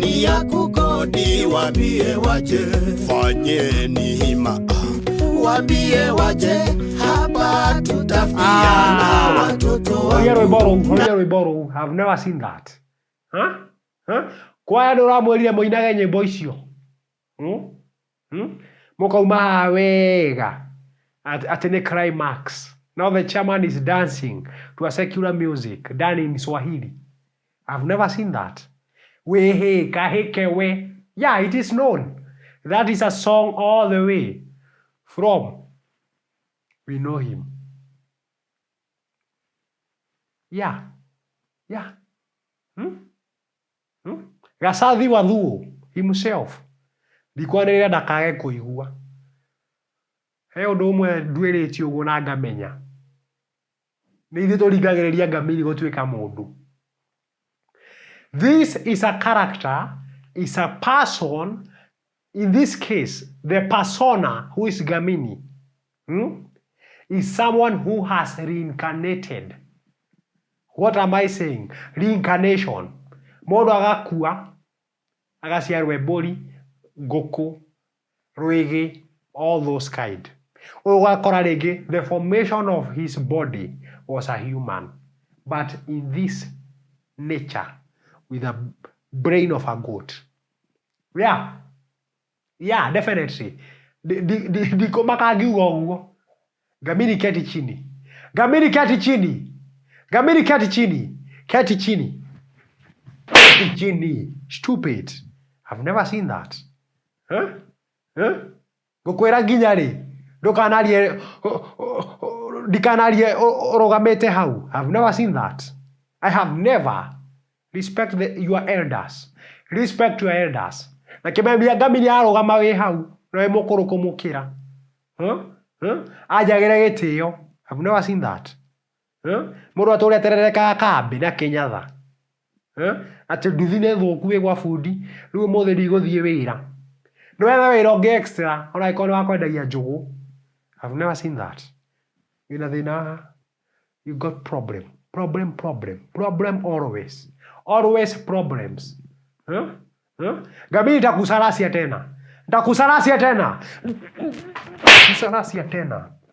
Ni ya kukodi, wambie waje, fanyeni hima, wambie waje hapa tutafutiana watoto Horia rwĩmbo rũu, horia rwĩmbo rũu. I've never seen that. Huh? Huh? Kwaya ndũramwĩrire mũinage nyĩmbo icio. Hmm? Hmm? Mũkauma haha wega atĩ nĩ climax. Now the chairman is dancing to a secular music done in Swahili. I've never seen that. Wehe kahike we. Yeah, it is known. That is a song all the way from we know him. Yeah. Yeah. Hmm? Hmm? Gacathi wa Thuo himself. Ndikwanĩrĩra ndakage kũigua. He ũndũ ũmwe nduĩrĩtie ũguo na ngamenya. Nĩ ithuĩ tũringagĩrĩria ngamiri gũtuĩka mũndũ. This is a character, is a person, in this case, the persona who is Gamini, is someone who has reincarnated. What am I saying? Reincarnation. Mũndũ agakua, agaciarwo mbũri, ngũkũ, rwĩgĩ, all those kind. Ũgakora rĩngĩ, the formation of his body was a human, but in this nature, with a brain of a goat. Yeah. Yeah, definitely. Ndikũmaka ngiuga ũguo. Ngamini keti chini. Ngamini keti chini. Ngamini keti chini. Keti chini. Keti chini. Stupid. I've never seen that. Huh? Huh? Ngũkwĩra nginya rĩ ndũkanarie ndikanarie ũrũgamĩte hau. I've never seen that. I have never. Respect your elders. Respect your elders. Na kĩmemia ngamini arũgama wĩ hau na wĩ mũkũrũ kũmũkĩra. Huh? Huh? Anjagĩre gĩtĩo. I've never seen that. Huh? Mũndũ atũre atererekaga kambĩ na kĩnyatha. Huh? Atĩ nduthi nĩ thũku ĩ gwa bundi rĩu ũmũthĩ ndigũthiĩ wĩra. Nĩ wethe wĩra ũngĩ extra ona angĩkorwo nĩ wa kwendagia njũgũ. I've never seen that. Wĩna thĩna haha. You got problem. Problem, problem. Problem always. Always problems. Huh? Huh? Ngamini nitakusarasia tena. Nitakusarasia tena. Kusarasia tena.